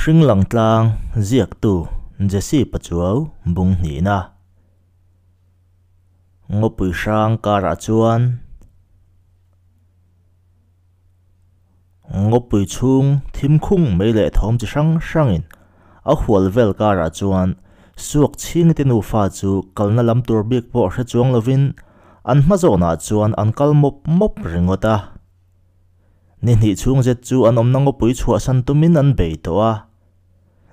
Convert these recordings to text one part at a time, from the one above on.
Hringlang tlang ziaktu Jesse Pachuau bung hnihna. Ngawpui hrang karah chuan Ngawpui chhung thim khung mai leh thawm chi hrang hrangin a hual vel karah chuan suak chhing te nufa chu kalna lam tur bik pawh hre chuang lovin an hma zawnah chuan an kal mawp mawp ringawt a. Ni hnih chhung zet chu an awmna ngawpui chhuahsan tumin an bei tawh a.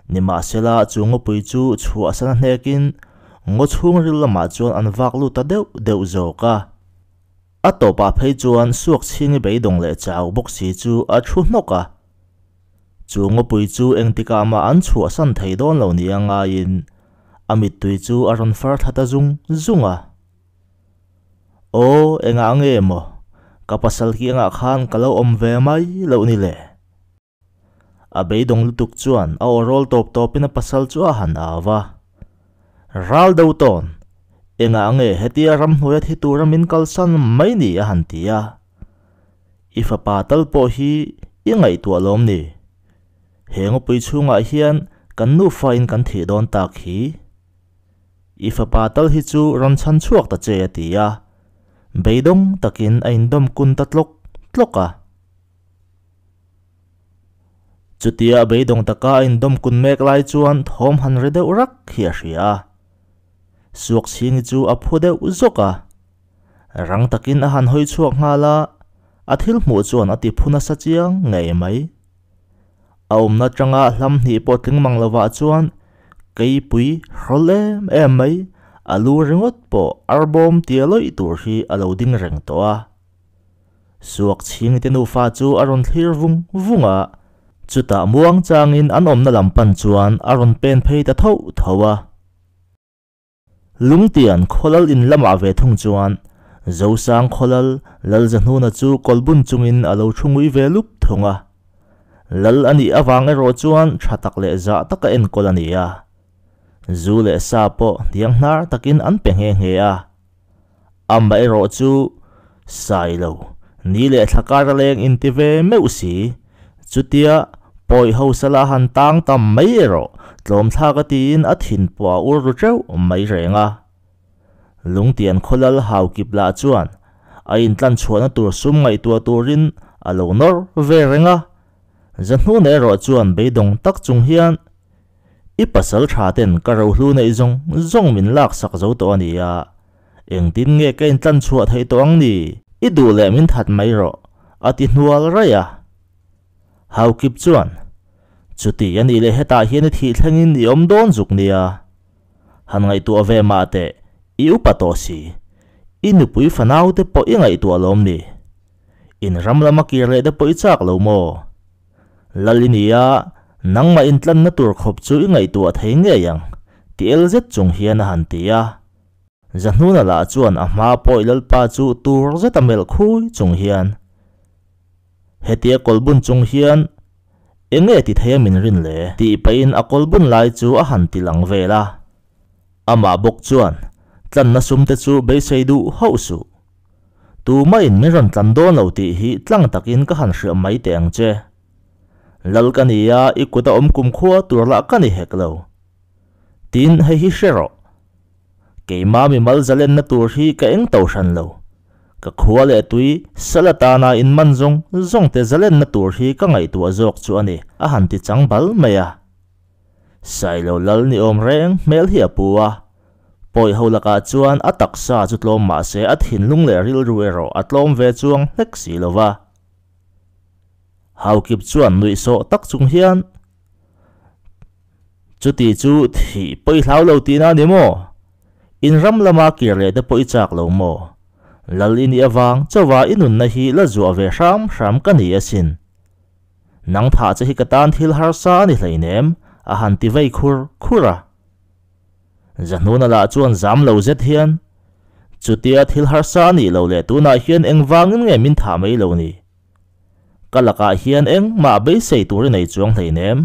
Nimahsela chu ngawpui chu chhuahsan a hnekin ngaw chhung ril lamah chuan an vak lut ta deuh deuh zawk a. A tawpah phei chuan suak chhingi beidawng leh chau bawk si chu a thu hnawk a. Chu ngawpui chu engtikah mah an chhuahsan thei dawn lo nia ngaiin a mittui chu a rawn far thla ta zung zung a. Aw, engah nge maw? Ka pasal kiangah khan ka lo awm ve mai loh ni le. A beidawng lutuk chuan a aw rawl tawp tawpin a pasal chu a han au va. Ral do tawn, engah nge hetia ramhnuaia thi tura min kalsan mai ni a han ti a. I fapa tal pawh hi i ngaihtuah lawm ni? He ngawpui chhungah hian kan nufa in kan thih dawn tak hi. I fapa tal hi chu rawn chhan chhuak ta che a ti a, beidawng takin a indawm kun ta tlawk tlawk a. Chutia beidawng taka a indawm kun mek lai chuan thawm han ri deuh rak hi a hria a. Suakchhingi chu a phu deuh zawk a. Rang takin a han hawi chhuak nghal a, a thil hmuh chuan a ti phu nasa chiang ngei mai. A awmna atanga hlam hnih pawh tling mang lovah chuan keipui hrawl em em mai, a lu ringawt pawh arbawm tia lawih tur hi a lo ding reng tawh a. Suak chhingte nufa chu a rawn thlir vung vung a, chutah muang changin an awmna lam pan chuan a rawn pen phei ta tho tho a. Lungtian khawlal in lamah ve thung chuan Zosang khawlal Lalzahnuna chu kawlbun chungin a lo thu ngui ve lup thung a. Lal a nih avang erawh chuan tha tak leh zah taka enkawl a ni a. Zu leh sa pawh hniang hnar takin an pe nghe nghe a. Amah erawh chu Sailo ni leh thla kar a leng inti ve meuh si. Chutia pawi ho sala han tang tam mai erawh tlawmthlak a tiin a thin pawh a ur ru teuh mai reng a. Lungtian khawlal hau kip lah chuan a intlan chhuahna tur sum ngaihtuah turin a lo nawr ve reng a. Zahnuna erawh chuan beidawng tak chung hian I pasal tha ten ka rohlu neih zawng zawng min laksak zo tawh a nia. Engtin nge ka intlan chhuah theih tawh ang ni? I duh leh min that mai rawh, a ti hnual raih a. Haukip chuan, Chuti a nih leh hetah hian i thih thlengin i awm dawn zuk nia. Han ngaihtuah ve mah teh, i upa tawh si. I nupui fanau te pawh i ngaihtuah lawm ni? In ram lama kir leh te pawh i chak lo maw? Lal i ni a, nangmah intlanna tur khawp chu i ngaihtuah thei ngei ang, ti el zet chung hian a han ti a. Zahnuna lah chuan a hma pawih Lalpa chu tur zeta melh khui chung hian, Hetia kawlbun chung hian eng nge ti thei a min rin le? Tih pahin a kawlbun lai chu a han ti lang vel a. Amah bawk chuan, Tlanna sumte chu beisei duh hauh suh. Tumah in min rawn tlan dawn lo tih hi tlang takin ka han hriah mai teh ang che. Lal ka ni a, i kut a awm kumkhua tur lah ka ni hek lo. Tin, hei hi hre rawh. Keimah mimal zalenna tur hi ka eng to hran lo. Ka khua leh tui, sal atana in man zawng zawng te zalenna tur hi ka ngaihtuah zawk chu a ni, a han ti chang bal mai a. Sailo lal ni awm reng hmel hi a pu a. Pawi ho lakah chuan a taksa chu tlawm mah se a thinlung leh rilru erawh a tlawm ve chuang hlek si lo va. Haukip chuan nuihsawh tak chung hian, Chuti chu thih pawh i hlau lo tihna a ni maw? In ram lama kir leh te pawh i chak lo maw? Lal i nih avang chauha i nunna hi la zuah ve hram hram ka ni asin. Nang thah che hi ka tan thil harsa a ni hleinem, a han ti vei khur khur a. Zahnuna lah chuan zam lo zet hian, Chutia thil harsa a nih loh leh tunah hian engvangin nge min thah mai lo ni? Ka lakah hian engmah beisei tur i nei chuang hleinem.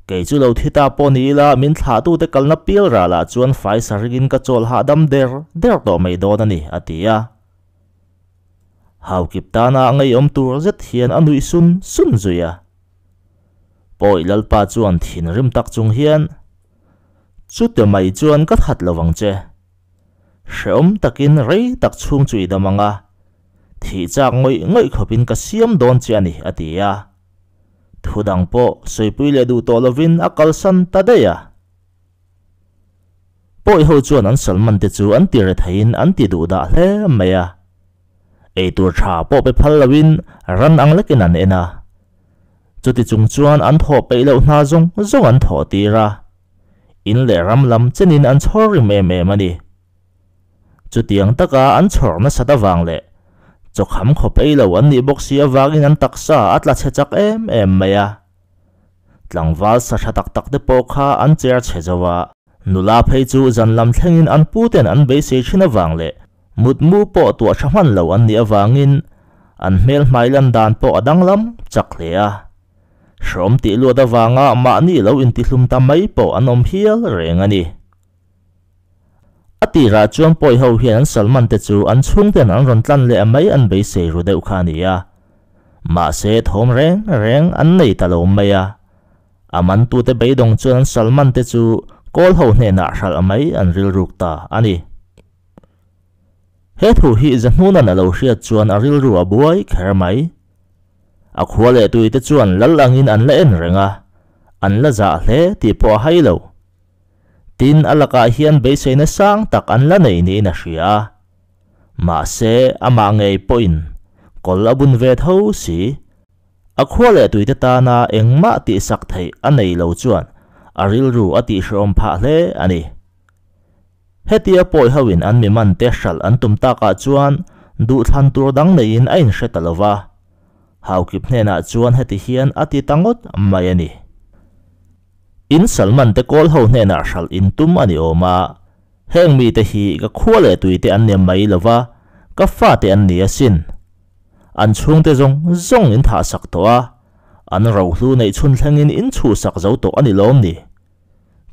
Kei chu lo thi ta pawh ni ila min thlahtute kalna pial ralah chuan fai sarigin ka chawl hahdam der der tawh mai dawn a ni, a ti a. Haukip tana a ngeiawm tur zet hian a nuih sun sun zui a. Pawi Lalpa chuan thinrim tak chung hian, Chute mai chuan ka that lo vang che. Hrehawm takin rei tak chhung chu i dam ang a, thih chak ngawih ngawih khawpin ka siam dawn che a ni, a ti a. Thu dang pawh sawipui leh duh tawh lovin a kalsan ta daih a. Pawi ho chuan an Salman te chu an ti retheiin an ti duh dah hle mai a. Eitur tha pawh pe phal loin ran ang lekin an en a. Chuti chung chuan an thawh peih loh hna zawng zawng an thawh tir a. In leh ram lam chenin an chhawr rim em em a ni. Chutiang taka an chhawr nasat avang leh chawkham khawp ei lo an nih bawk si avangin an taksa a tla chhe chak em em mai a. Tlangval sa tha tak tak te pawh kha an cher chhe zo a. Nula phei chu zan lam thlengin an pu ten an beisei thin avang leh mutmu pawh tuah tha hman lo an nih avangin an hmel hmai lan dan pawh a danglam chak hle a. Hrawm tih luat avanga mahni lo intihlum ta mai pawh an awm hial reng a ni. A tirah chuan pawi ho hian an Salman te chu an chhungten an rawn tlan leh mai an beisei ru deuh kha a ni a. Mahse thawm reng reng an nei ta lo mai a. A mantute beidawng chuan an Salman te chu kawl ho hnenah hralh mai an rilruk ta a ni. He thu hi Zahnuna'n a lo hriat chuan a rilru a buai kher mai. A khua leh tuite chuan lal angin an la en reng a, an la zah hle tih pawh a hai lo. Tin, a lakah hian beiseina sang tak an la nei niin a hria a. Mahse, amah ngei pawhin kawl a bun ve tho si. A khua leh tuite tana engmah tihsak theih a nei lo chuan a rilru a tihhrehawm phah hle a ni. Hetia pawi hoin an mi man te hralh an tum takah chuan duhthlan tur dang neiin a inhre ta lo va. Haukip hnenah chuan heti hian a ti ta ngawt mai a ni. In Salman te kawl ho hnenah hralh in tum a ni awm a, heng mite hi ka khua leh tuite an ni mai lo va, ka fate an ni asin. An chhungte zawng zawng in thahsak tawh a, an rohlu neih chhun thlengin in chhuhsak zo tawh a ni lawm ni.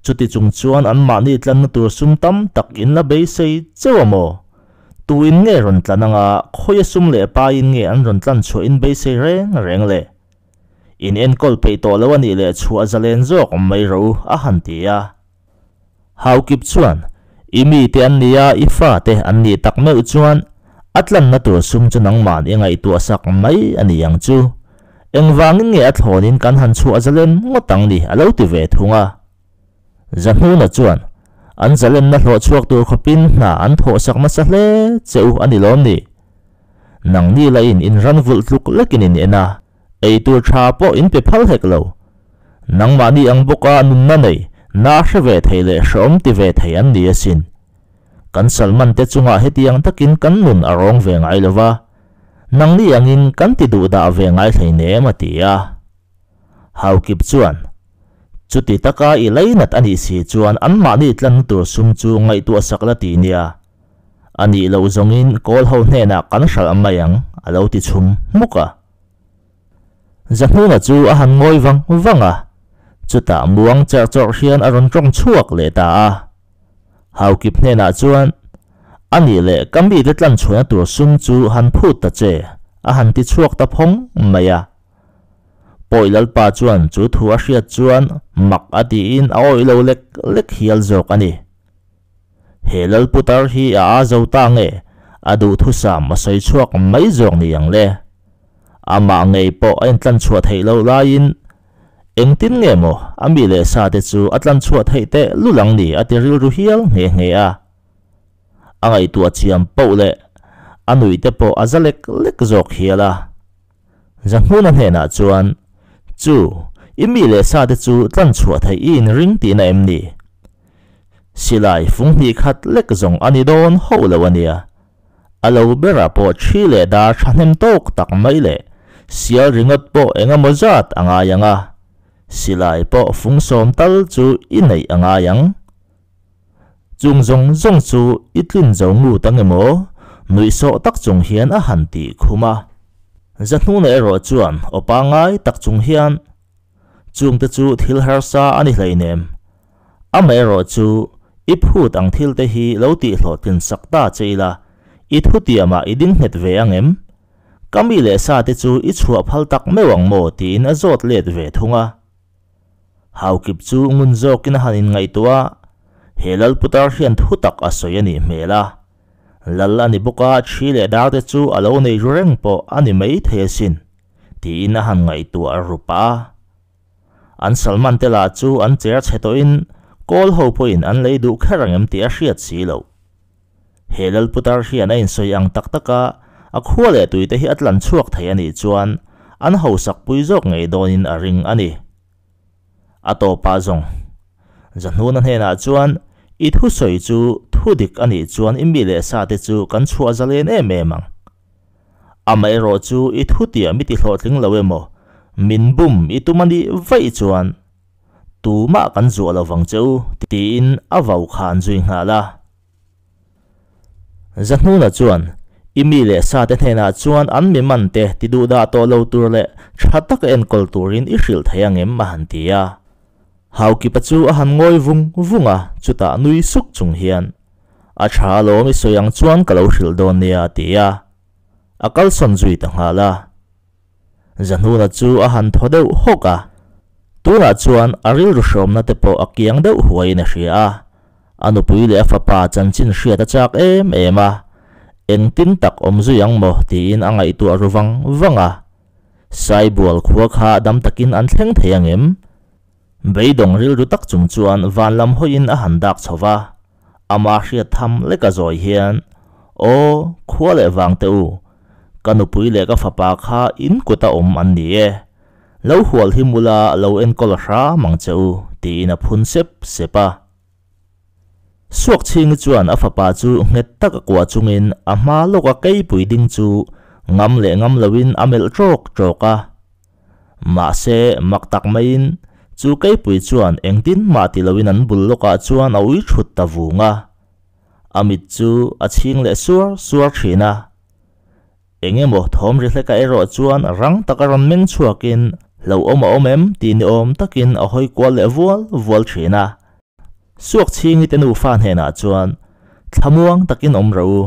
Chuti chung chuan anmahni tlanna tur sum tam tak in la beisei cheu a maw? Tu in nge rawn tlan anga khawia sum leh pa in nge an rawn tlan chhuah in beisei reng reng le? In enkawl peih tawh lo a nih leh chhuah zalen zawk mai rawh u a han ti a. Haukip chuan, I mite an nia, i fate an nih tak meuh chuan a tlanna tur sum chu nangman i ngaihtuah sak mai a ni ang chu. Engvangin nge a thlawnin kan han chhuah zalen ngawt ang ni a lo ti ve thung a. Zahnuna chuan, An zalenna hlawh chhuak tur khawpin hna an thawh sak nasa hle che u a ni lawm ni? Nangni lahin in ran vulh tluk lekin in en a, ei tur tha pawh in pe phal hek lo. Nangmahni ang bawka nunna nei, na hre ve thei leh hreawm ti ve thei an ni asin. Kan Salman te chungah hetiang takin kan nun a rawng ve ngai lo va, nangni angin kan ti duh dah ve ngai hleinem a ti a. Haukip chuan, Chuti taka i leinat a nih si chuan anmahni tlanna tur sum chu ngaihtuah sak la ti nia. A nih loh zawngin kawl ho hnenah kan hralh mai ang a lo ti chhum hmuk a. Zahnuna chu a han ngawi vang vang a, chutah muang cherh chawrh hian a rawn tawng chhuak leh ta a. Haukip hnenah chuan, A nih leh ka mite tlan chhuahna tur sum chu han phut ta che, a han ti chhuak ta phawng mai a. Pawi Lalpa chuan chu thu a hriat chuan mak a tiin a awih lo lek lek hial zawk a ni. He Lalputar hi a aa zo ta nge a duhthusam a sawi chhuak mai zawk ni ang le? Amah ngei pawh a intlan chhuah theih loh laiin engtin nge maw a mi leh sa te chu a tlan chhuah theih teh lul ang ni a ti rilru hial nghe nghe a. A ngaihtuah chiam poh leh a nuih te pawh a za lek lek zawk hial a. Zahnuna hnenah chuan, Chu, i mi leh sa te chu tlan chhuah theih i inring tihna em ni? Silai fung hnih khat lek zawng a ni dawn hauh lo a nia. A lo berah pawh thi leh dar thahnem tawk tak mai leh sial ringawt pawh eng emaw zat a ngai ang a, silai pawh fung sawm tal chu i neih a ngai ang. Chung zawng zawng chu i tlin zo ngut ang emaw nuihsawh tak chung hian a han tih khum a. Zahnuna erawh chuan aw pangngai tak chung hian, Chungte chu thil harsa a ni hleinem. Amaherawh chu i phut ang thil te hi lo tihhlawhtlin sak ta che ila, i thutiamah i ding nghet ve ang em? Ka mi leh sa te chu i chhuah phal tak meuh ang maw? tiin a zawt let ve thung a. Haukip chu ngun zawkin a han inngaihtuah a, he lal putar hian thu tak a sawi a nih hmel a. Lal a ni bawk a, thi leh dar te chu a lo nei ru reng pawh a ni mai thei asin, tiin a han ngaihtuah ru pah a. An Salman te lah chu an cher chhe tawhin kawl ho pawhin an lei duh kher ang em tih a hriat si loh. He lal putar hian a insawi ang tak taka a khua leh tuite hi a tlan chhuak thei a nih chuan an hausak pui zawk ngei dawnin a ring a ni. A tawpah zawng Zahnuna hnenah chuan, I thusawi chu thu dik a nih chuan i mi leh sa te chu kan chhuah zalen em em ang. Amaherawh chu i thutiam i ti hlawhtling lo emaw, min bum i tum a nih vaih chuan tumah kan zuah lo vang che u, tiin a vau khan zui nghal a. Zahnuna chuan, I mi leh sate hnenah chuan an mi man te ti duh dah tawh lo tur leh tha taka enkawl turin i hrilh thei ang em? a han ti a. Haukipa chu a han ngawi vung vung a, chutah nui suk chung hian, A tha alawm i sawi ang chuan ka lo hrilh dawn nia a ti a. A kalsawn zui ta nghal a. Zahnuna chu a han thaw deuh hawk a, tunah chuan a rilru hrawmna te pawh a kiang deuh huaiin a hria a, a nupui leh a fapa chanchin hriat a chak em em a, engtin tak awm zui ang maw tiin a ngaihtuah ru vang vang a, Saibual khua kha dam takin an thleng thei ang em? Beidawng rilru tak chung chuan van lam hawiin a han dak chho va, ama hriat tham lek a zawi hian, Aw, khua leh vang teh u, ka nupui leh ka fapa kha in kuta awm an ni e. Lo hual hi mula lo enkawl hram ang che u, tiin a phun sep sep a. Suakchhingi chuan a fapa chu nghet tak a kuah chungin a hma lawka keipui ding chu ngam leh ngam loin a melh ṭawk ṭawk a. Mahse, mak tak maiin, chu keipui chuan engtin mah ti loin an bul lawkah chuan a ui thut ta vung a. A mit chu a chhing leh suar suar thin a. Eng emaw thawm ri hleka erawh chuan rang taka rawn meng chhuakin hlauhawm a awm em tih ni awm takin a hawi kual leh vual vual thin a. Suak chhingi te nufa hnenah chuan, Thlamuang takin awm rawh u,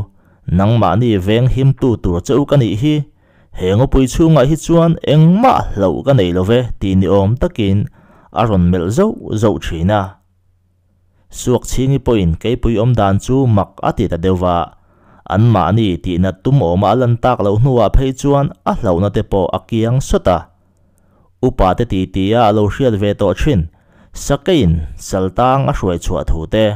nangmahni veng himtu tur che u ka nih hi, He ngawpui chhungah hi chuan engmah hlauh ka nei lo ve tih ni awm takin a rawn melh zauh zauh thin a. Suakchhingi pawhin keipui awm dan chu mak a ti ta deuh va, anmahni tihnat tum awma a lan tak loh hnuah phei chuan a hlauhna te pawh a kiang sawt a. Upa te titi a a lo hriat ve tawh thin, Sakeiin Saltang a hruai chhuah thu te.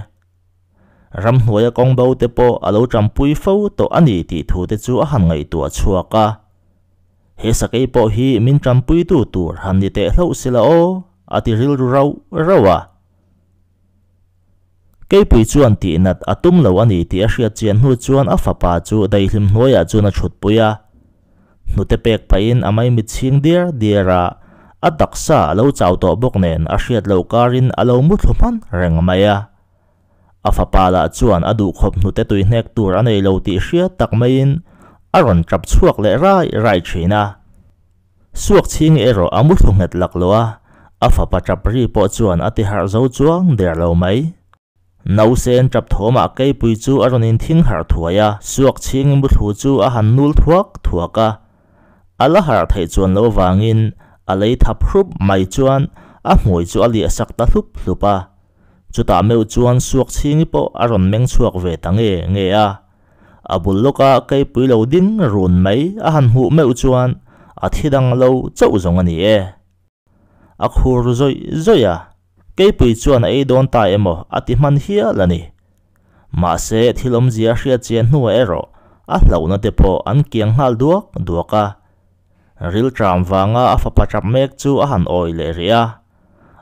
Ramhnuaia kawng bo te pawh a lo ṭampui fo tawh a ni tih thu te chu a han ngaihtuah chhuak a. He sakei pawh hi min ṭampuitu tur han ni teh hlauh sila aw, a ti rilru rauh rauh a. Keipui chuan tihnat a tum lo a ni tih a hriat chian hnu chuan a fapa chu daihlim hnuaiah chuan a ṭhutpui a. Hnute pek pahin a maimit chhing diar diar a, a taksa a lo chau tawh bawk nen a hriat loh karin a lo muthlu hman reng mai a. A fapa lah chuan a duhkhawp hnute tui hnek tur a nei lo tih hriat tak maiin a rawn tap chhuak leh rai rai thin a. Suak chhing erawh a muthlu nghet laklawh a, a fapa tap ri pawh chuan a ti harh zo chuang der lo mai. Nausen tap thawmah keipui chu a rawn inthing harh thuai a, suak chhing muthlu chu a han nul thuak thuak a. A la harh theih chuan lo vangin a lei thap hrup mai chuan a hmui chu a liah sak ta hlup hlup a. Chutah meuh chuan suak chhingi pawh a rawn meng chhuak ve ta nge nge a. A bul lawka keipui lo ding run mai a han hmuh meuh chuan a thi dang lo chauh zawng a ni e. A khur zawih zawih a, keipui chuan a ei dawn ta emaw a ti hman hial a ni. Mahse, thil awmzia a hriat chian hnuah erawh a hlauhna te pawh an kiang nghal duak duak a. Rilṭam vanga a fapa ṭap mek chu a han awi leh rih a.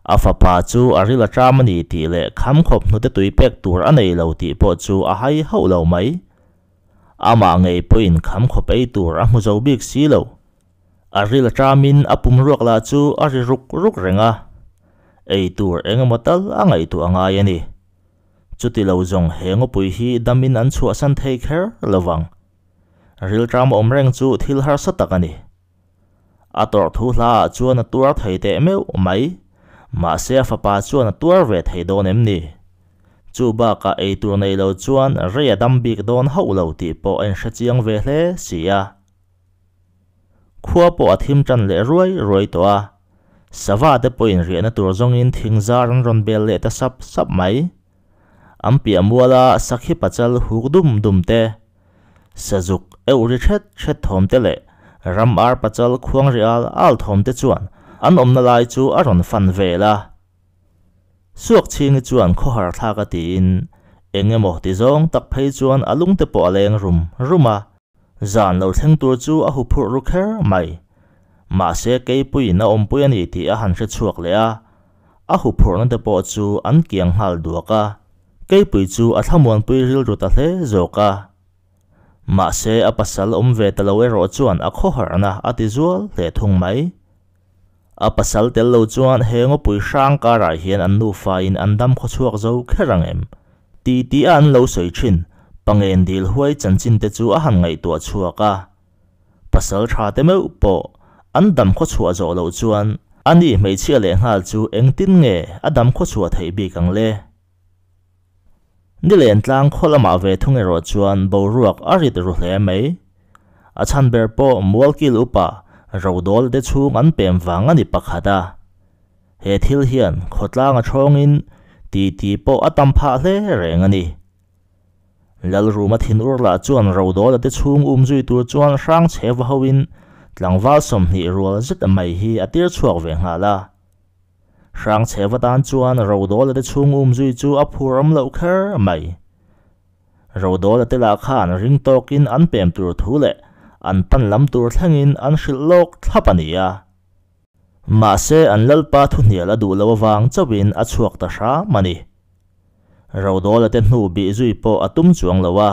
A fapa chu a ril a ṭam a ni tih leh khamkhawp hnute tui pek tur a nei lo tih pawh chu a hai hauh lo mai. Amah ngei pawhin khamkhawp ei tur a hmu zo bik si lo. A ril a ṭamin a pum ruak lah chu a ri ruk ruk reng a, ei tur eng emaw tal a ngaihtuah a ngai a ni. Chuti lo zawng he ngawpui hi damin an chhuahsan thei kher lo vang. Ril ṭam awm reng chu thil harsa tak a ni. A tawrh thu hla ah chuan a tuar thei teh meuh mai, mahse a fapa chuan a tuar ve thei dawn em ni? Chu bakah ei tur nei lo chuan rei a dam bik dawn hauh lo tih pawh a inhre chiang ve hle si a. Khua pawh a thim tan leh ruai ruai tawh a. Sava te pawhin riahna tur zawngin thing zar an rawn bel leh ta sap sap mai. An piah muala sakhi pachal huk dum dum te, sazuk euh ri thret thret thawm te leh ram ar pachal khuang ri al al thawm te chuan an awmna lai chu a rawn fan vel a. Suakchhingi chuan khawhar thlak a tiin eng emaw ti zawng tak phei chuan a lungte pawh a leng rum rum a. Zan lo thleng tur chu a huphurh ru kher mai. Mahse keipuiin a awmpui a ni tih a han hre chhuak leh a, a huphurhna te pawh chu an kiang nghal duak a, keipui chu a thlamuanpui rilru ta hle zawk a. Mahse a pasal awm ve ta lo erawh chuan a khawharhna a ti zual hle thung mai. A pasal tel lo chuan he ngawpui hrang karah hian an nufain an dam khawchhuak zo kher ang em? Ti tih a an lo sawi thin, Pangen dil huai chanchin te chu a han ngaihtuah chhuak a. Pasal tha te meuh pawh an dam khawchhuah zawh loh chuan ani hmeichhia lehnghal chu engtin nge a dam khawchhuah theih bik ang le? Nilen tlang khaw lamah ve thung erawh chuan boruak a rit ru hle mai. A chhan ber pawh Mualkil upa Rodawl te chhung an pem vang a ni pakhat a. He thil hian khawtlang a thawngin titi pawh a tam phah hle reng a ni. Lalruma thinur lah chuan Rodawla te chhung um zui tur chuan hrang chhe va hoin tlangval 20 rual zet mai hi a tir chhuak ve nghal a. Hrang chhe va tan chuan Rodawla te chhung um zui chu a phur awm loh kher mai. Rodawla te lah khan ring tawkin an pem tur thu leh an pan lam tur thlengin an hrilh lawk thlap a ni a. Mahse an lalpa thuhnial a duh loh avang chauhin a chhuak ta hram a ni. Rodawla te hnu bih zui pawh a tum chuang lo a.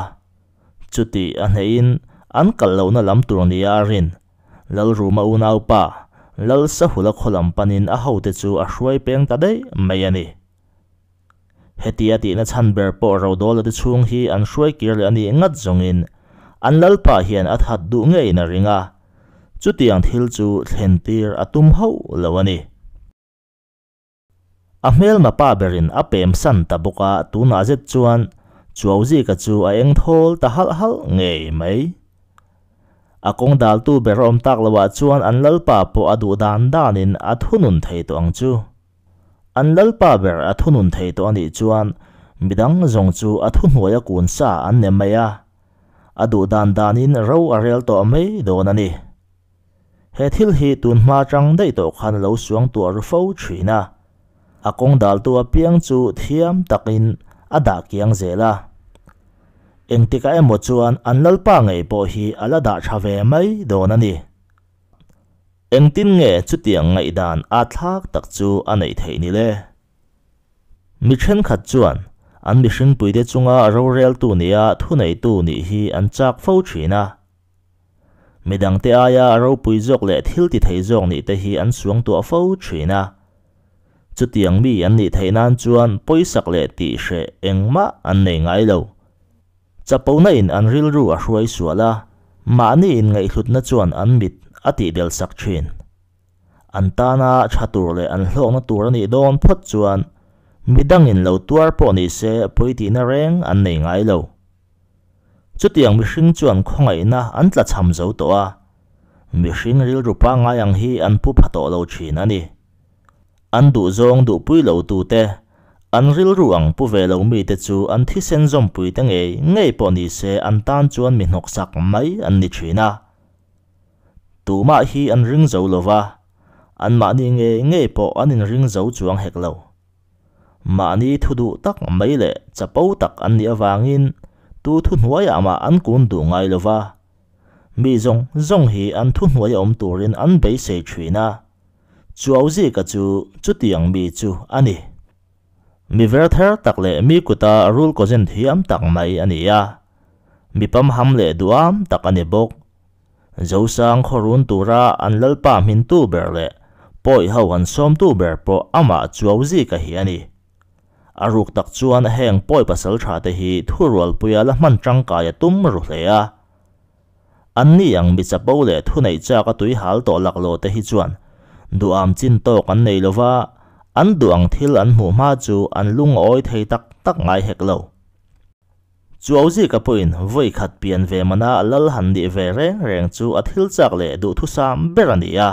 Chuti a hnehin an kal lohna lam tur nia a rin. Lalruma unaupa, Lalsahula khaw lam panin a hote chu a hruai peng ta daih mai a ni. Hetia tihna chhan ber pawh Rodawla te chhung hi an hruai kir leh a nih ngat zawngin an lalpa hian a that duh ngeiin a ring a, chutiang thil chu thlen tir a tum hauh lo a ni. A hmelma pa berin a pem san ta bawk a, tunah zet chuan Chuauzika chu a eng thawl ta halh halh ngei mai. A kawng daltu ber a awm tak loah chuan an lalpa pawh a duh dan danin a thunun thei tawh ang chu. An lalpa ber a thunun thei tawh a nih chuan midang zawng chu a thuhnuai a kun sa an nem mai a, a duh dan danin ro a rel tawh mai dawn a ni. He thil hi tun hma atang daih tawh khan a lo suang tuah ru fo thin a, a kawng daltu apiang chu thiam takin a dah kiang zel a. Engtikah emaw chuan an lalpa ngei pawh hi a la dah tha ve mai dawn a ni. Engtin nge chutiang ngaihdan a thlak tak chu a neih theih ni le? Mi thenkhat chuan an mihringpuite chunga roreltu nia thuneitu nih hi an chak fo thin a. Midangte aia ropui zawk leh thil ti thei zawk nih te hi an suangtuah fo thin a. Chutiang mi an nih theih nan chuan pawisak leh tihhreh engmah an nei ngai lo. Chapona in an rilru a hruai sual a, mahni in ngaihhlutna chuan an mit a tihdel sak thin. An tana tha tur leh an hlawkna tur a nih dawn phawt chuan midangin lo tuar pawh ni se pawi tihna reng an nei ngai lo. Chutiang mihring chuan khawngaihna an tlachham zo tawh a, mihring rilru pangngai ang hi an pu pha tawh lo thin a ni. An duhzawng duhpui lo tute, an rilru ang pu ve lo mite chu an thisen zawmpuite ngei ngei pawh ni se an tan chuan mi hnawksak mai an ni thin a. Tumah hi an ring zo lo va, anmahni ngei ngei pawh an inring zo chuang hek lo. Mahni thu duh tak mai leh chapo tak an nih avangin tu thuhnuaiah mah an kun duh ngai lo va, mi zawng zawng hi an thuhnuai awm turin an beisei thin a. Chuauzika chu chutiang mi chu a ni. Mi ver ther tak leh mi kuta rul kawzen thiam tak mai a ni a. Mi pamham leh duam tak a ni bawk. Zosang khawrun tura an lalpa hmintu ber leh pawi ho an sawmtu ber pawh amah Chuauzika hi a ni. A ruk tak chuan heng pawi pasal tha te hi thurualpuia la hman tangkai a tum ru hle a. An ni ang mi chapo leh thuneih chak a tui hal tawh laklawh te hi chuan duam chin tawk an nei lova, an duh ang thil an hmuh hma chu an lungawi thei tak tak ngai hek lo. Chuauzika pawhin vawi khat pian ve mana lal han nih ve reng reng chu a thil chak leh duhthusam ber a ni a.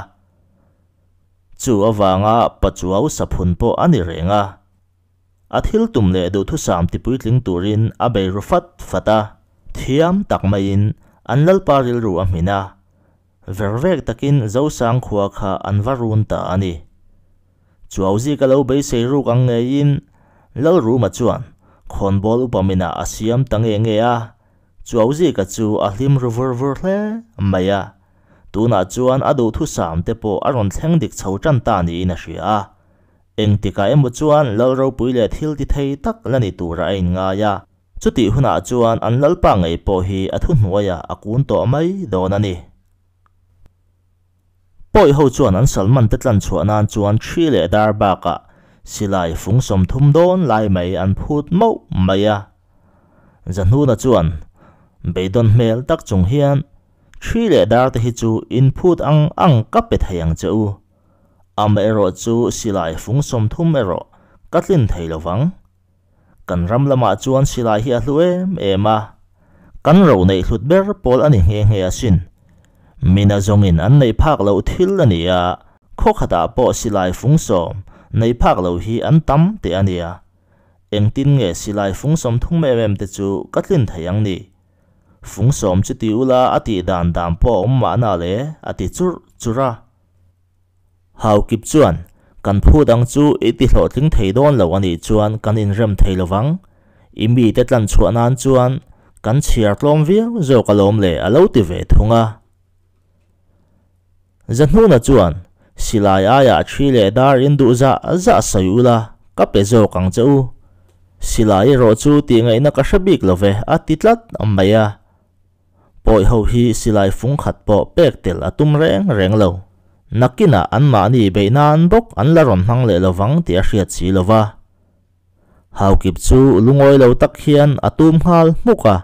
Chu avanga Pachuau saphun pawh a ni reng a. A thil tum leh duhthusam tipuitling turin a bei ru fat fat a. Thiam tak maiin an lalpa rilru a hmin a. Vervek takin Zosang khua kha an va run ta a ni. Chuauzi ka lo beisei ruk ang ngeiin Lalruma chuan khawnbawl upa minah a siam ta nge nge a. Chuauzika chu a hlim ru vur vur hle mai a. Tunah chuan a duhthusam te pawh a rawn thleng dik chho tan ta niin a hria a. Engtikah emaw chuan lal ropui leh thil ti thei tak la ni turah a inngai a, chutih hunah chuan an lalpa ngei pawh hi a thuhnuaiah a kun tawh mai dawn a ni. Pawi ho chuan an Salman te tlan chhuah nan chuan thi leh dar bakah silai fung 30 dawn lai mai an phut mauh mai a. Zahnuna chuan beidawn hmel tak chung hian thi leh dar te hi chu in phut ang ang ka pe thei ang che u. Amaherawhchu silai fung 30 erawh ka tlin thei lovang. Kan ram lamah chuan silai hi a hlu em em a, kan ro neih hlut ber pawl a ni nghe nghe asin. Mina zawngin an neih phak loh thil a ni a, khaw khatah pawh silai fung 10 nei phak lo hi an tam teh a nia. Engtin nge silai fung 30 em em te chu ka tlin thei ang ni? Fung 10 chu ti ula a tih dan dan pawh a awm mahna le, a ti churh churh a. Haukip chuan kan phu dang chu i ti hlawhtling thei dawn lo a nih chuan kan inrem thei lovang. I mite tlan chhuah nan chuan kan chhiar tlawm viau zawk alawm le a lo ti ve thung a. Zahnuna chuan silai aiah thi leh dar in duh zah zah sawi ula ka pe zawk ang che u. Silai erawh chu tih ngaihna ka hre bik lo ve a ti tlat mai a. Pawi ho hi silai fung khat pawh pek tel a tum reng reng lo. Nakinah anmahni beih nan bawk an la rawn hmang leh lovang tih a hriat si lova. Haukip chu lungawi lo tak hian a tum nghal hmuk a.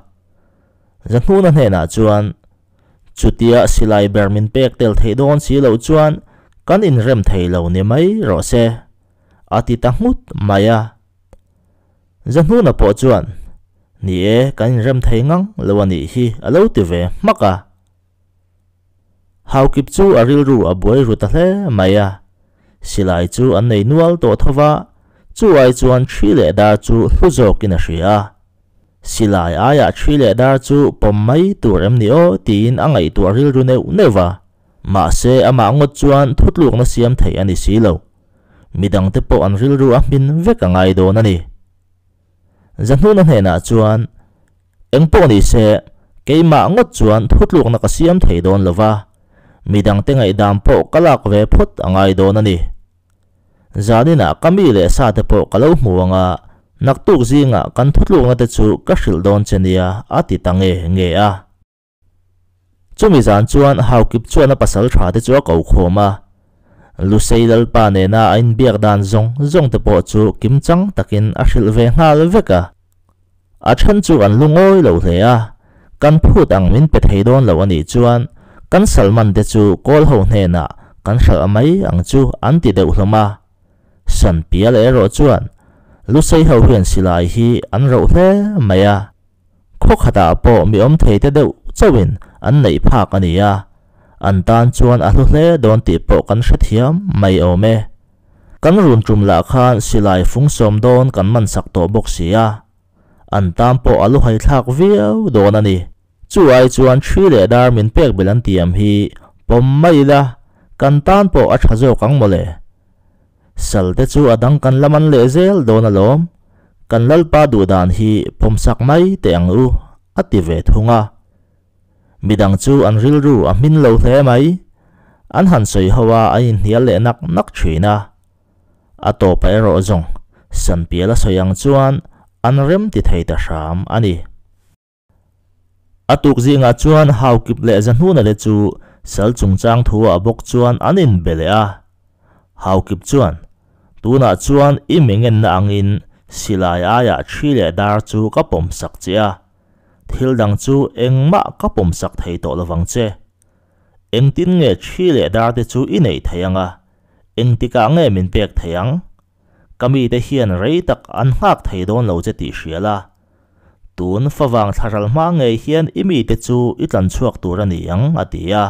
Zahnuna hnenah chuan chutia silai ber min pek tel theih dawn si loh chuan kan inrem thei lo ni mai rawh se a ti ta nghut mai a. Zahnuna pawh chuan ni e kan inrem thei ngang lo a nih hi a lo ti ve hmak a. Haukip chu a rilru a buai ru ta hle mai a. Silai chu an nei nual tawh thova, chu ai chuan thi leh dar chu hlu zawkin a hria a. Silai aiah thi leh dar chu pawm mai tur em ni aw tiin a ngaihtuah rilru neuh neuh va. Mahse amah ngawt chuan thutlukna siam thei a ni si lo. Midang te pawh an rilru a hmin vek a ngai dawn a ni. Zahnuna hnenah chuan eng pawh ni se keimah ngawt chuan thutlukna ka siam thei dawn lova. Midang te ngaihdam pawh ka lak ve phawt a ngai dawn a ni. Zanina ka mi leh sa te pawh ka lo hmu anga naktuk zinga kan thutlukna te chu ka hrilh dawn che nia a ti ta nge nge a. Chumi zan chuan Haukip chuan a pasal tha te chu a ko khawm a. Lusei lalpa nena a inbiak dan zawng zawng te pawh chu kimchang takin a hrilh ve nghal vek a. A then chu an lungawi lo hle a. Kan phut ang min pe thei dawn lo a nih chuan kan Salman te chu kawl ho hnenah kan hralh mai ang chu an ti deuh hlawm a. San pial erawh chuan Lusei ho hian silai hi an roh hle mai a. Khaw khatah pawh mi awm thei te deuh chauhin an neih phak a ni a. An tan chuan a hlu hle dawn tih pawh kan hrethiam mai awm e. Kan run tum lah khan silai fung 10 dawn kan man sak tawh bawk si a. An tan pawh a lu hai thlak viau dawn a ni. Chu ai chuan thi leh dar min pek bel an tiam hi pawm mai ila kan tan pawh a tha zawk ang mawle. Sal te chu a dang kan laman leh zel dawn alawm. Kan lalpa duh dan hi pawm sak mai teh ang u a ti ve thung a. Midang chu an rilru a hmin lo hle mai. An han sawi ho a an inhnial leh nak nak thin a. A tawpa erawh zawng san pial a sawi ang chuan an rem ti thei ta hram a ni. A tuk zingah chuan Haukip leh Zahnuna te chu sal chungchang thu ah bawk chuan an inbe leh a. Haukip chuan tunah chuan i mingenna angin silai aiah thi leh dar chu ka pawm sak che a. Thil dang chu engmah ka pawm sak thei tawh lovang che. Engtin nge thi leh dar te chu i nei thei anga. Engtikah nge min pek thei ang. Ka mi te hian rei tak an nghak thei dawn lo che tih hria la. Tun fawang thlaral hma ngei hian i mi te chu i tlan chhuak tur a ni ang a ti a.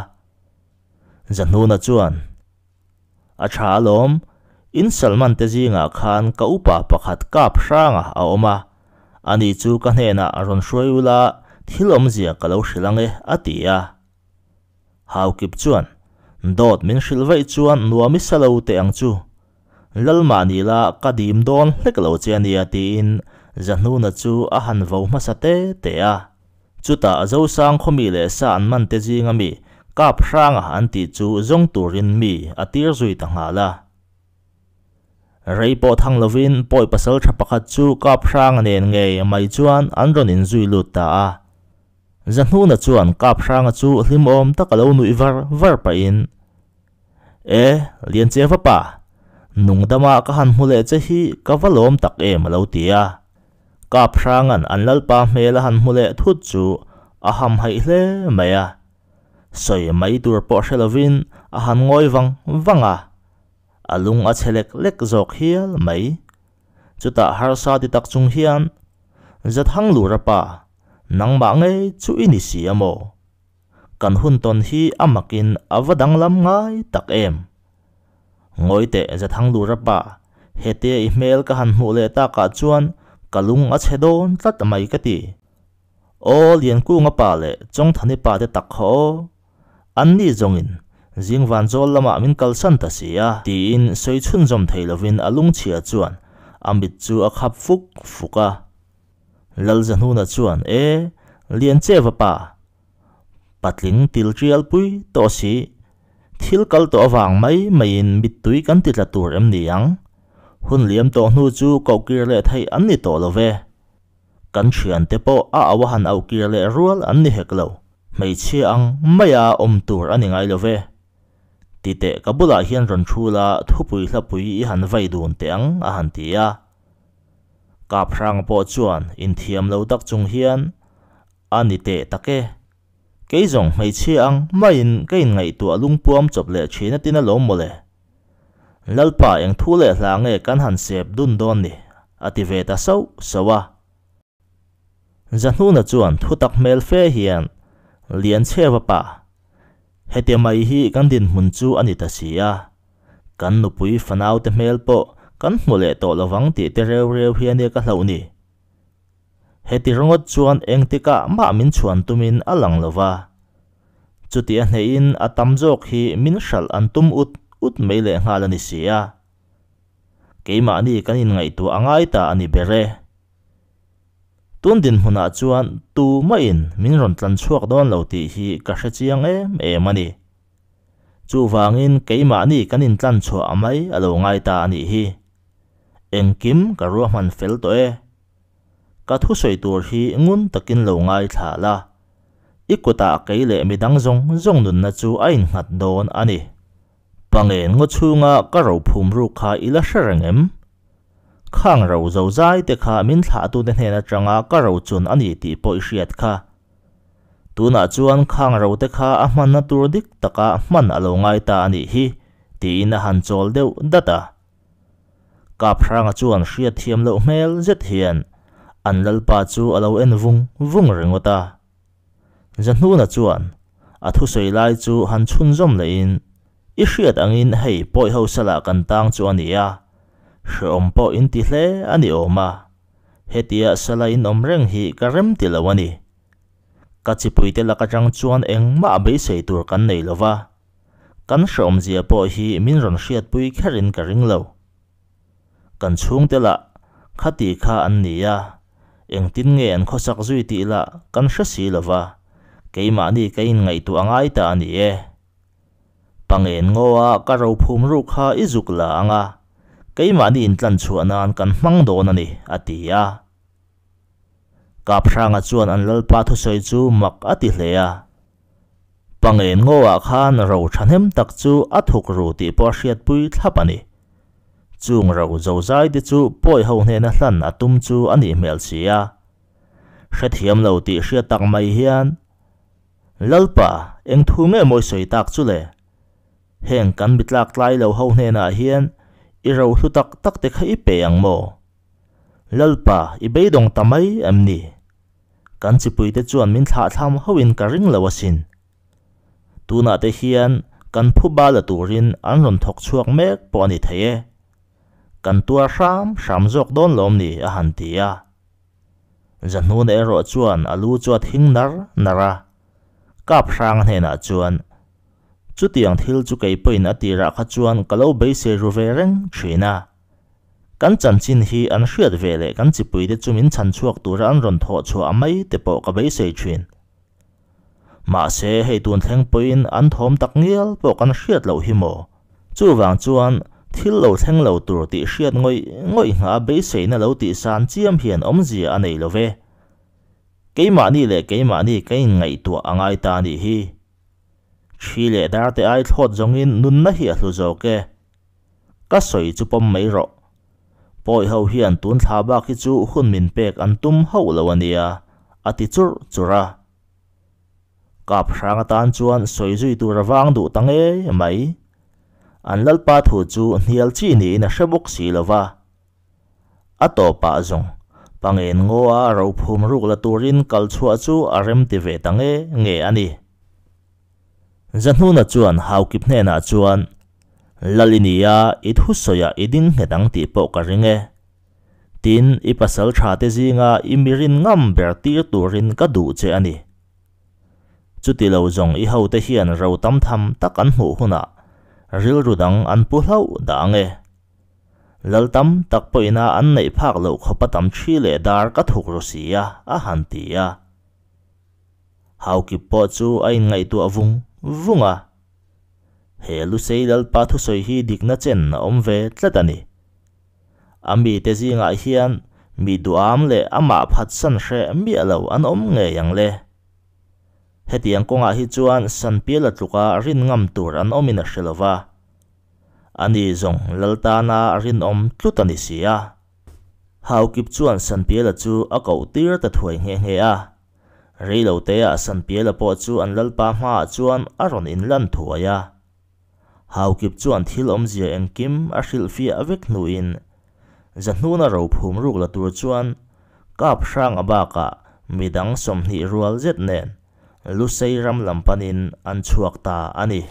Zahnuna chuan. A tha alawm, in Salman te zingah khan ka upa pakhat kap hranga a awm a, ani chu ka hnenah a rawn hruai ula thil awmzia ka lo hrilh ang e, a ti a. Haukip chuan, Dawt min hrilh vaih chuan nuam i sa lo teh ang chu. Lalmah ni la ka dim dawn hlek lo che ania tiin Zahnuna chu a han vo hmasa te te a. Chutah Zosang khawmi leh sa an man te zinga mi kap hranga an tih chu zawng turin mi a tir zui ta nghal a. Rei pawh thang lovin pawi pasal tha pakhat chu kap hranga nen ngei mai chuan an rawn inzui lut ta a. Zahnuna chuan kap hranga chu hlimawm tak a lo nuih var var pahin, E, Liancheva pa, nungdama ka han hmu leh che hi ka va lawm tak em a lo ti a. Kap Hranga'n an lalpa hmel a han hmu leh thut chu a hamhaih hle mai a. Sawi mai tur pawh hre lovin a han ngawi vang vang a. A lung a chhe lek lek zawk hial mai. Chutah harsa ti tak chung hian, Zathanglura pa, nangmah ngei chu i ni si a maw? Kan hun tawn hi a makin a va danglam ngai tak em? Ngawi teh Zathanglura pa, hetia i hmel ka han hmuh leh takah chuan ka lung a chhe dawn tlat mai ka ti. Aw Liankunga pa leh Chawngthani pa te tak kha aw. An ni zawngin zing vanzawl lamah min kalsan ta si a, tiin sawi chhunzawm thei lovin a lungchhia chuan a mit chu a khap fuk fuk a. Lalzahnuna chuan, E, Liancheva pa, patling til tial pui tawh si, thil kal tawh avang mai maiin mittui kan ti tla tur em ni ang? Hun liam tawh hnu chu kohkir leh theih an ni tawh lo ve. Kan thiante pawh a au a han auhkir leh rual an ni hek lo. Hmeichhia ang maia awm tur a ni ngai lo ve. Titeh ka bulah hian rawn thu la thupui hlapui i han vai dun teh ang a han ti a. Kap hrang pawh chuan inthiam lo tak chung hian, A ni teh tak e. Kei zawng hmeichhia ang maiin ka inngaihtuah lungpuam chawp leh thin a tin alawm mawle. Lalpa eng thu leh hla nge kan han sep dun dawn ni? a ti ve ta sauh sauh a. Zahnuna chuan thutak hmel fe hian, Lianchheva pa, Hetia mai hi kan dinhmun chu a ni ta si a, kan nupui fanaute hmel pawh kan hmu leh tawh lovang tih te reu reu hi a nia ka hlauh ni. Heti ringawt chuan engtikah mah min chhuan tumin a lang lo va, chuti a hnehin a tam zawk hi min hralh an tum ut ut mai lehnghal a ni si a. Keimahni kan inngaihtuah a ngai ta a ni ber e. Tun dinhmunah chuan tu mahin min rawn tlan chhuak dawn lo tih hi ka hre chiang em em a ni. Chuvangin keimahni kan intlan chhuah mai a lo ngai ta a nih hi. Engkim ka ruahman fel tawh e. Ka thusawi tur hi ngun takin lo ngaithla la. I kutah kei leh midang zawng zawng nunna chu a innghat dawn a ni. Pangen ngaw chhunga ka ro phum ruk kha i la hre reng em? Khang ro zo zai te kha min thlahtute hnen atanga ka ro chun a ni tih pawh i hriat kha. Tunah chuan khang ro te kha a hmanna tur dik taka hman a lo ngai ta a nih hi, tiin a han chawl deuh dat a. Kaphranga chuan hriatthiam loh hmel zet hian an lalpa chu a lo en vung vung ringawt a. Zahnuna chuan a thusawi lai chu han chhunzawm lehin, I hriat angin hei pawi ho salah kan tang chu a ni a, hreawm pawh in ti hle a ni awm a, hetia sala in awm reng hi ka rem ti lo a ni. Ka chipuite lak atang chuan engmah beisei tur kan nei lo va, kan hreawmzia pawh hi min rawn hriatpui kherin ka ring lo. Kan chhungte lah khati kha an ni a, engtin nge an khawsak zui tih lah kan hre si lo va, keimahni ka inngaihtuah ngai ta a ni e. Pangen ngaw a ka ro phum ruk kha i zuk la ang a, keimahni intlan chhuah nan kan hmang dawn a ni, a ti a. Kaphranga chuan an lalpa thusawi chu mak a ti hle a. Pangen ngawah khan ro thahnem tak chu a thuk ru tih pawh a hriatpui thlap a ni. Chung ro zozai te chu pawi ho hnena hlan a tum chu a nih hmel si a. Hrethiam lo tih hriat tak mai hian, Lalpa, eng thu nge mawi sawi tak chu le? Heng kan mi tlak tlai lo ho hnenah hian i ro hlu tak tak te kha i pe ang maw? Lalpa, i beidawng ta mai em ni? Kan chipuite chuan min thlahthlam hoin ka ring lo asin. Tunah te hian Kan phuba la turin an rawn thawk chhuak mek pawh a ni thei e. Kan tuar hram hram zawk dawn lawm ni a han ti a. Zahnuna erawh chuan a lu chu a thing nar nar a. Kap hranga hnenah chuan, Chutiang thil chu kei pawhin a tirah kha chuan ka lo beisei ru ve reng thin a. Kan chanchin hi an hriat ve leh kan chipuite chu min chhan chhuak tura an rawn thawh chhuah mai te pawh ka beisei thin. Mahse, hei tun thleng pawhin an thawm tak ngial pawh kan hriat loh hi maw? Chuvang chuan thil lo thleng lo tur tih hriat ngawih ngawih nghah a beiseina lo tih san chiam hian awmzia a nei lo ve. Keimahni leh keimahni ka inngaihtuah a ngai ta a nih hi. Thi leh darte ai thlawt zawngin nunna hi a hlu zawk e. Ka sawi chu pawm mai rawh. Pawi ho hian tun thla bak hi chu hun min pek an tum hauh lo a nia, a ti churh churh a. Kap hrang atan chuan sawi zui tur a vang duh ta ngei mai. An lalpa thu chu hnial chi niin a hre bawk si lo va. A tawpah zawng, pangen ngaw a rophum ruk la turin kal chhuah chu a rem ti ve ta nge nge a ni. Zahnuna chuan Haukip hnenah chuan, Lal i ni a, i thusawiah i ding nghet ang tih pawh ka ring e. Tin, i pasal thate zinga i mirin ngam ber tir turin ka duh che a ni. Chuti lo zawng i hote hian ro tam tham tak an hmuh hunah rilru dang an pu hlauh dah ang e. Lal tam tak pawhina an neih phak loh khawpa tam thi leh dar ka thuk ru si a, a han ti a. Haukip pawh chu a inngaihtuah vung vung a. He Lusei Lalpa thusawi hi dikna chen a awm ve tlat a ni. A mite zingah hian mi duham leh amah phatsan hreh miah lo an awm ngei ang le. Hetiang kawngah hi chuan Sanpiala tluka rin ngam tur an awmin a hre lo va. Ani zawng Lal tana rinawm tlut a ni si a. Haukip chuan Sanpiala chu a koh tir ta thuai nghe nghe a. Reiloteah Sanpiala pawh chu an lalpa hmaah chuan a rawn inlan thuai a. Haukip chuan thil awmzia engkim a hrilhfiah vek hnuin Zahnuna rophum ruk la tur chuan Kap hranga bakah midang 20 rual zet nen Lusei ram lam panin an chhuak ta a ni.